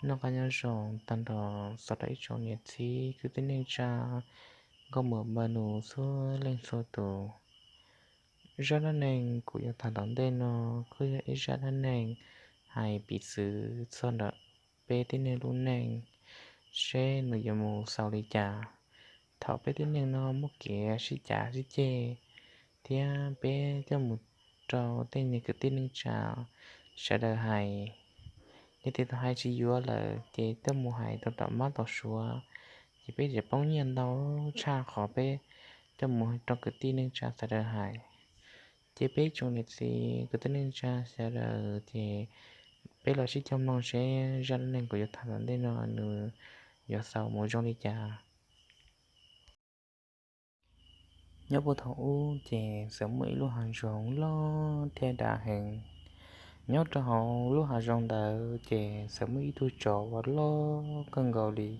Noj qab nyob zoo tag nrho txog rau ib tsoom niam txiv kwv tij neej tsa nkauj muam npawg nus txhua leej txhua tus. Zaj dab neeg kuv yuav tham tom ntej no kuj yog ib zaj dab neeg hais piv txwv txog ntawm peb tib neeg lub neej, seb nws yuav mus xaus li cas. Thaum peb tib neeg no muaj kev sib cav sib ceg thiab peb coj mus rau tej niag kwv tij neej tsa sawv daws hais, yog tias tau hais tsis yuav lawm ces coj mus hais rau tom mab tom suav, ces peb tseem poob nyiaj ntau tshaj qhov peb coj mus rau kwv tij neej tsa sawv daws hais. Ces peb tsoom niam txiv kwv tij neej tsa sawv daws ces peb los sib cog mloog seb zaj dab neeg kuv yuav tham tom ntej no nws yuav xaus mus zoo li cas. Nyob puag thaum ub ces txawm muaj ib lub hav zoov loj thiab dav heev. Nyob rau hauv lub hav zoov ntawd ces txawm muaj ib tug tsov uas loj kawg nkaus li.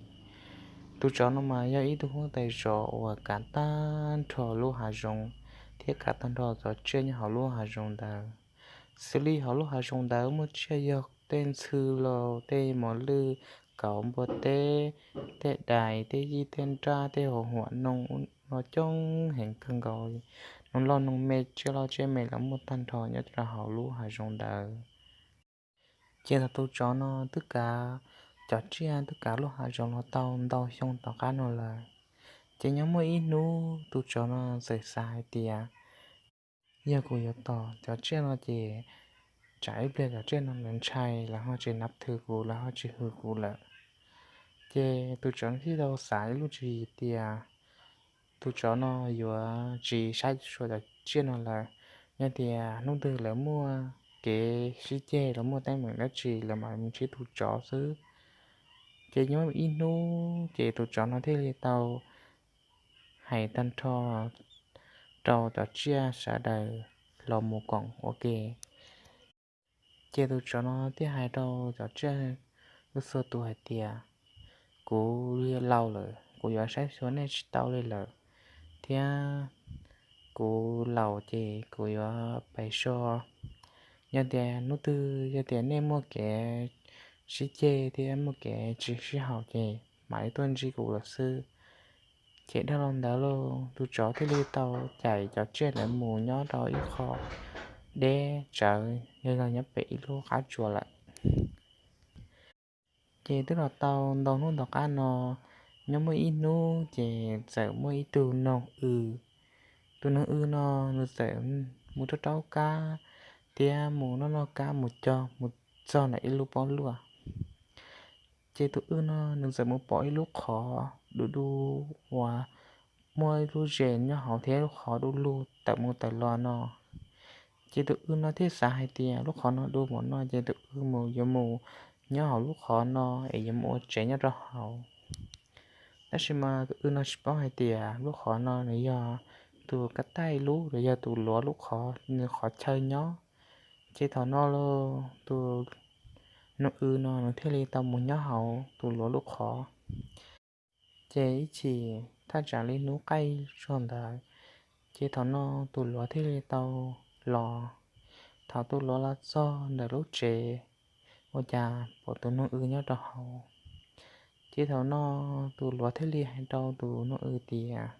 Tus tsov no mas yog ib tug huab tais zos uas kav tag nrho lub hav zoov thiab kav tag nrho cov tsiaj nyob hauv lub hav zoov ntawd. Xws li hauv lub hav zoov ntawd muaj tsiaj yog tej ntxhw los tej mos lwj, kauv, npua teb, tej dais, tej yij, tej nraj, tej hauv huam, noog no coob heev kawg nkaus. Noog loj noog me, tsiaj loj tsiaj me los muaj tag nrho nyob rau hauv lub hav zoov ntawd. Ces thaum tus tsov no twb kav cov tsiaj twb kav lub hav zoov los tau ntau xyoo tom qab no lawm, ces nyob muaj ib hnub tus tsov no txawm xav hais tias, yog kuv yuav tom cov tsiaj no ces tsam ib pliag cov tsiaj no lawv ntshai, lawv ho tsis nab thwm kuv, lawv ho tsis hwm kuv lawm. Ces tus tsov thiaj tau xav ib lub tswv yim tias tus tsov no yuav tsis saib xyuas cov tsiaj no lawm. Yog tias hnub twg lawv muaj kev sib ceg los muaj teeb meem dab tsi lawv mam mus ntsib tus tsov xwb. Ces nyob ib hnub ces tus tsov no thiaj li tau hais tag nrho rau cov tsiaj sawv daws los mus koom ua ke. Ces tus tsov no thiaj hais rau cov tsiaj txhua tus hais tias, kuv laus lawm, kuv yuav saib xyuas nej tsis tau li lawm, thiab kuv laus ces kuv yuav pais so. Yog tias hnub twg yog tias nej muaj kev sib ceg thiab muaj kev tsis sib haum ces mam li tuaj ntsib kuv lawm xwb. Ces dhau los ntawd lauj, tus tsov thiaj li tau cais cov tsiaj ntawd mus nyob rau ib qho deb tsawv, yog los nyob pem ib lub qab tsuas lawm. Ces twb los tau ntau hnub tom qab no, nyob muaj ib hnub ces txawm muaj ib tug noog w. Tus noog w no nws txawm mus rau raub kab thiab mus noj noj kab mus cog mus txog ntawm ib lub pob luaj. Ces tus w no nws txawm mus pom ib lub qhov du du uas muaj ib lub zes nyob hauv thiab lub qhov du lug tawm mus tawm los no. Ces tus w no thiaj xav hais tias lub qhov no du mus no ces tus w mus yuav mus nyob hauv lub qhov no es yuav mus ua tsev nyob rau hauv. Tab sis mas tus w no tsis paub hais tias lub qhov no nws yog tus kav taij lub los yog tus luav lub qhov, nws qhov chaw nyob. Ces thaum no los tus noog w no nws thiaj li tau mus nyob hauv tus luav lub qhov. Ces ib chim thaj tsam li hnub qaij zog ntawd, ces thaum no tus luav thiaj li tau los. Thaum tus luav los txog ntawm lub tsev, ua cas pom tus noog w nyob rau hauv. Ces thaum no tus luav thiaj li hais rau tus noog w tias,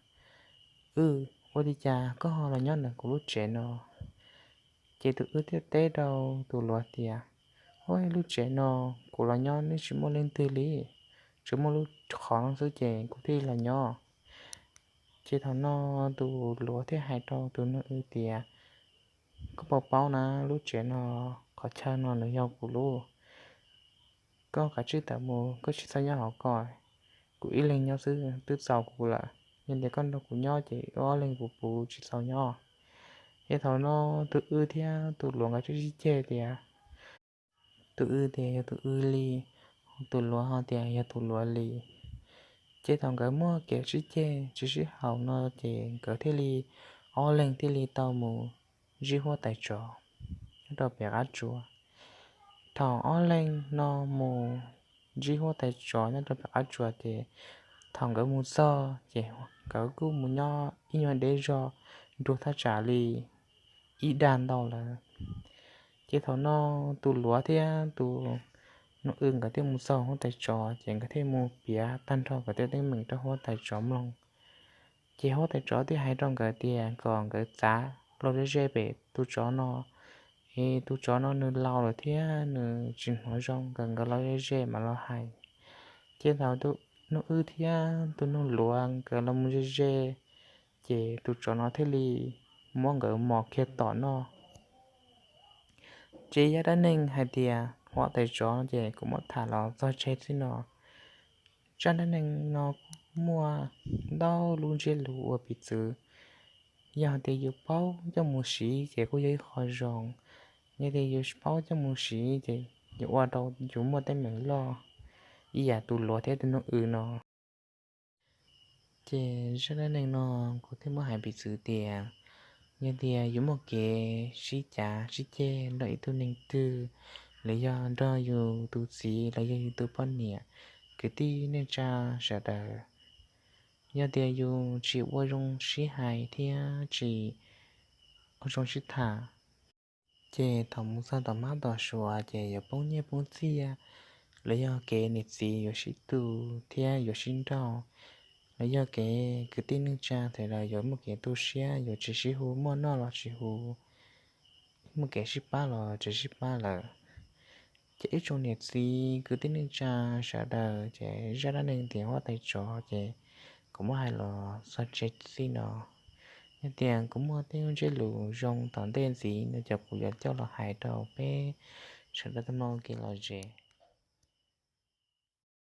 w, ua li cas koj ho los nyob ntawm kuv lub tsev no? Ces tus w thiaj teb rau tus luav tias, o, lub tsev no kuv los nyob nws tsis muaj leej twg li, tsuas muaj lub qhov no xwb ces kuv thiaj los nyob. Ces thaum no tus luav thiaj hais rau tus noog w tias, koj puas paub na, lub tsev no, qhov chaw no nws yog kuv lub. Koj kav tsij tawm mus, koj tsis txhob nyob hauv ko, kuv ib leeg nyob xwb twb txaus kuv lawm. Yog tias koj nrog kuv nyob ces ob leeg puv puv tsis txaus nyob. Ces thaum no tus w thiab tus luav nkawd sib sib ceg tias, tus w tias yog tus w li, tus luav ho tias yog tus luav li. Ces thaum nkawd muaj kev sib ceg tsis sib haum no ces nkawd thiaj li, ob leeg thiaj li tau mus ntsib huab tais tsov nyob rau pem qab tsuas. Thaum ob leeg no mus ntsib huab tais tsov nyob rau pem qab tsuas ces thaum nkawd mus txog ces nkawd kuj mus nyob ib nyuag deb zog nrug thaj tsam li ib dag ntau lawm. Ces thaum no tus luav thiab tus Nuj W nkawd thiaj mus txog huab tais tsov ces nkawd thiaj mus piav tag nrho nkawd tej teeb meem rau huab tais tsov mloog. Ces huab tais tsov thiaj hais rau nkawd tias kom nkawd txav los ze ze pem tus tsov no, es tus tsov no nws laus lawm thiab nws tsis hnov zoo, kom nkawd los ze ze mam los hais. Ces thaum Nuj W thiab tus Nuj Luav nkawd los mus ze ze, ces tus tsov no thiaj li muab nkawd mos kiag tom noj. Ces zaj dab neeg hais tias huab tais tsov ces kuv muab tham los txog tseg txij no. Zaj dab neeg no muaj ntau lub ntsiab lus ua piv txwv. Yog tias yus paub coj mus siv ces kuj yog ib qho zoo. Yog tias yus tsis paub coj mus siv ces yuav ua rau yus muaj teeb meem loj ib yam tus Luav thiab tus Nuj W no. Ces zaj dab neeg no kuv thiaj muab hais piv txwv tias, yog tias yus muaj kev sib cav sib ceg nrog ib tug neeg twg, los yog nrog yus tus txiv los yog yus tus poj niam, kwv tij neej tsa sawv daws, yog tias yus tsis ua zoo sib hais thiab tsis ua zoo sib tham, ces thaum mus txog tom mab tom suav ces yuav poob nyiaj poob txiaj, los yog kev niam txiv yuav sib tu thiab yuav sib nrauj, los yog kev kwv tij neej tsa sawv daws yuav muaj kev tu siab, yuav tsis sib hu, muaj noj los tsis hu, muaj kev sib pab los tsis sib pab lawm. Ces ib tsoom niam txiv kwv tij neej tsa sawv daws, ces zaj dab neeg tias huab tais tsov ces kuv muab hais los txog tseg txij no. Yog tias kuv muaj tej ntsiab lus zoo tom ntej ntxiv no ces kuv yuav coj los hais rau peb sawv daws tau mloog ua ke los zem.